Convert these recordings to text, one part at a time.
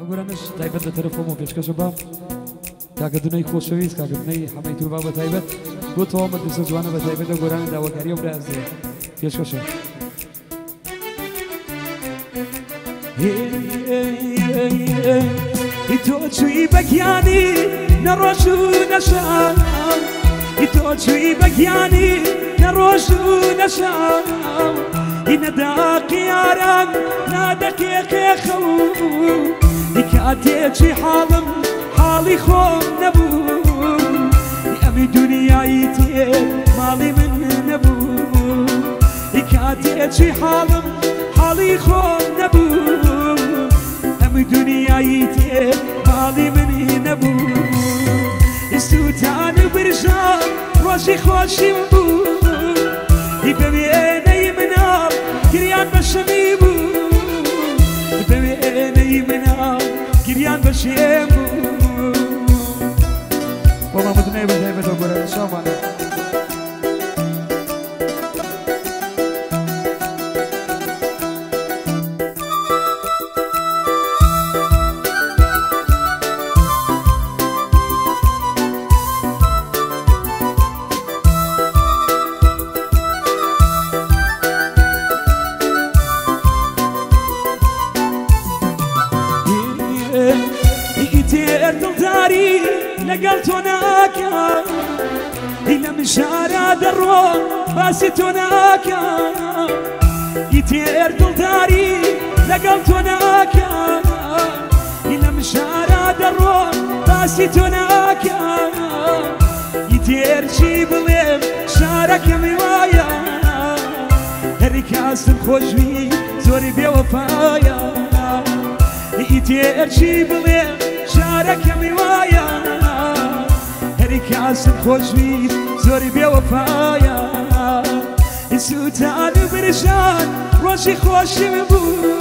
گۆرانش تایبەت لە تەلەفۆن و پێشکەشە بە کاکە دونەی خۆشەویست، کاکە دونەی حەمەی توربا بە تایبەت بۆ تەواو مەدرسە جوانە بە تایبەت لە گۆرانە داواکاری و برازێ پێشکەشە. تۆ چووی بە گیانی نەڕۆژ و نەشام، تۆ چووی بە گیانی نەڕۆژ و نەشام، نەداقی ئارام نادەقیقێ خەو، کاتێکی حاڵم حاڵی خۆم نەبوو، ئەمی دنیای تێ ماڵی من نەبوو، کاتێکی حاڵم حاڵی خۆم نەبوو، ئەمی دنیای تێ ماڵی من نەبوو، سووتان و برژان ڕۆژی خۆشیم بوو، بە وێنەی مناڵ گریان بە شەمی بوو، بە وێنەی مناڵ گریان بە شێم بوو. بۆ مامەدونای بە تایبەتەوە گۆرانە چاومانە. دڵداری لەگەڵ تۆ ناکەم، لە مشارە دەڕۆ باسی تۆ ناکەم، ئیتر دڵداری لەگەڵ تۆ ناکەم، لە مشارە دەڕۆ باسی تۆ ناکەم، ئیتر چی بڵێم شارەکەم وایە، هەری کاسم خۆشبی زۆری بێوەفایە، ئیتر چی بڵێم شارەکەم وایە، هەری کاسم خۆشبی زۆری بێوەفایە، سووتان و برژان ڕۆژی خۆشیم بوو،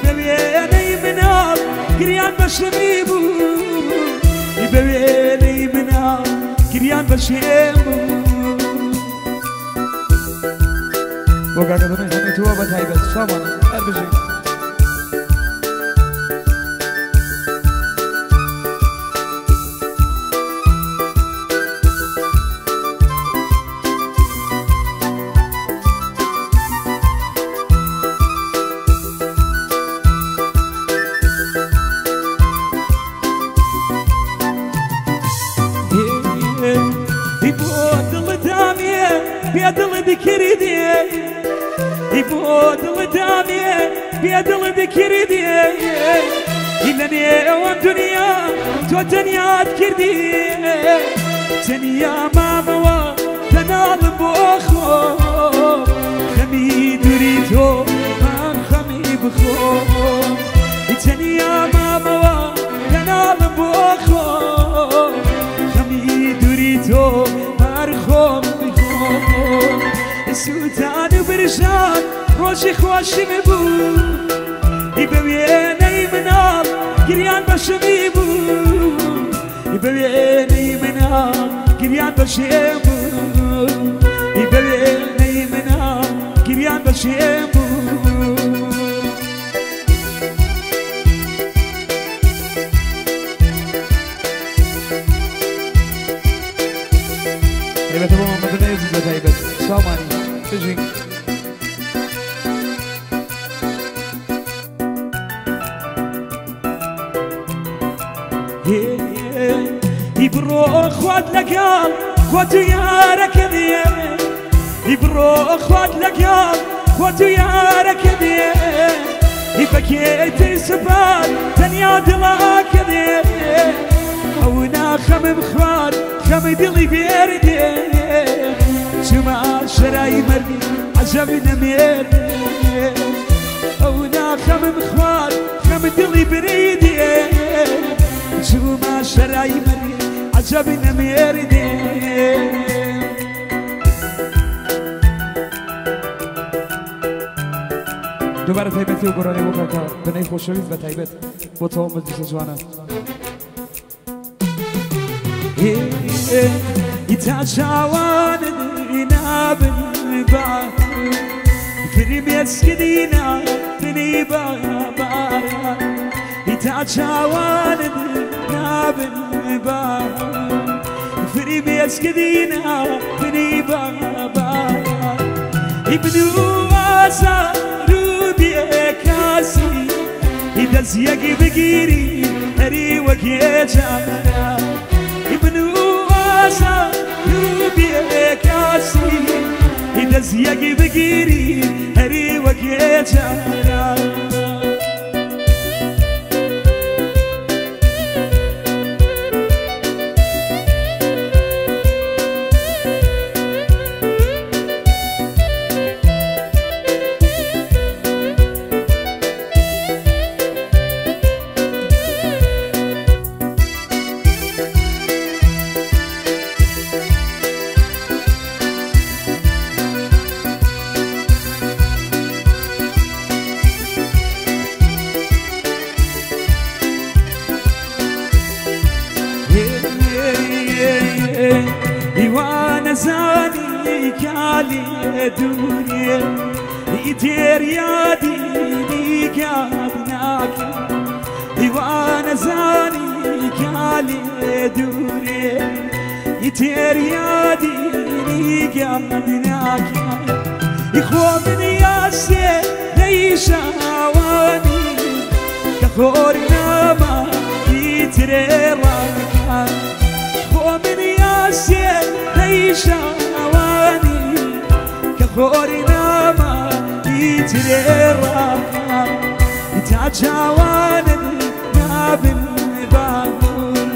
بە وێنەی مناڵ گریان بە شەمی بوو، بە وێنەی مناڵ گریان بە شێم بوو. بۆ کاکە دونەی حەمەی توربا بە تایبەت چاومانە هەر بژین. بێدڵ دکردێ، بۆ دڵ دامێ بێدڵ دکردێ، لە نێوان دنیا تۆ تەنیات کردی، تەنیا مامەوە تەناڵم بۆ خۆ، خەمی دووری تۆ من خەمی بخۆ، تەنیا مامەوە تەناڵم بۆ خۆ، خەمی دووری تۆ هەر خۆم بخۆ، سووتان و برژان ڕۆژی خۆشیم بوو، بە وێنەی مناڵ گریان بە شەمی بوو، بە وێنەی مناڵ گریان بە شێم بوو، بە وێنەی مناڵ گریان بە شێم بوو. تایبەتە بۆ مامەدونای عەزیز بە تایبەت چاومانی بژین. بڕۆ خوات لەگەڵ خۆت و یارەکە دێ، بڕۆ خوات لەگەڵ خۆت و یارەکە دێ، بەکێتی سوپار تەنیا دڵاکە دێ، ئەو ناخەمم خوارد خەمی دڵی بێردێ، چما شەرای مەرگی عەجەب نەمێردێ، ئەو ناخەمم خوارد خەمی دڵی بریدێ، چما شەرای مەرگی عەجەب نەمێردێ. دووبارە تایبەتی و گۆرانی بۆ کاکە بنەی خۆشەویست بە تایبەت بۆ تەواو مەجلیسە جوانە. تا چاوانت نابن با فرمێسکردی نابنی بابارە، تا چاوانت نابن با فری بێسکدینا بنی بابا ابن ئازار و بێکاسی دەست یەک بگیری هەری وەک یێجارە ابن ئازار و بێکاسی دەست یەک بگیری هەری وەک یێجارە. زانی کالی دووریێ ئیتێر یادی نیگات ناکە دیوانە زانی کالی دوورێ ئیتێر یادی نیگات ناکە خۆ من یاسێ دەیشاوانی کە خۆر ناما ئیترێ ڕاکە خۆ من یاسێ دەیشاوانی کە خۆری ناما ئیترێ ڕاکە تا چاوانت نابن باهور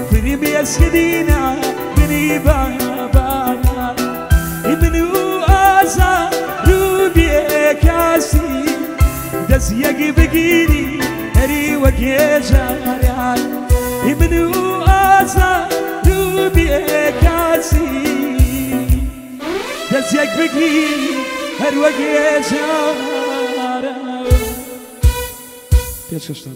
فری بێسکدینا بنی بابا من و ئازار و بێکاسی دەست یەک بگیری هەری وەک یێجاران من و ئازار و بێکاسی دەست یەک بگری هەر وەک یێجاران. پێشکەشتان.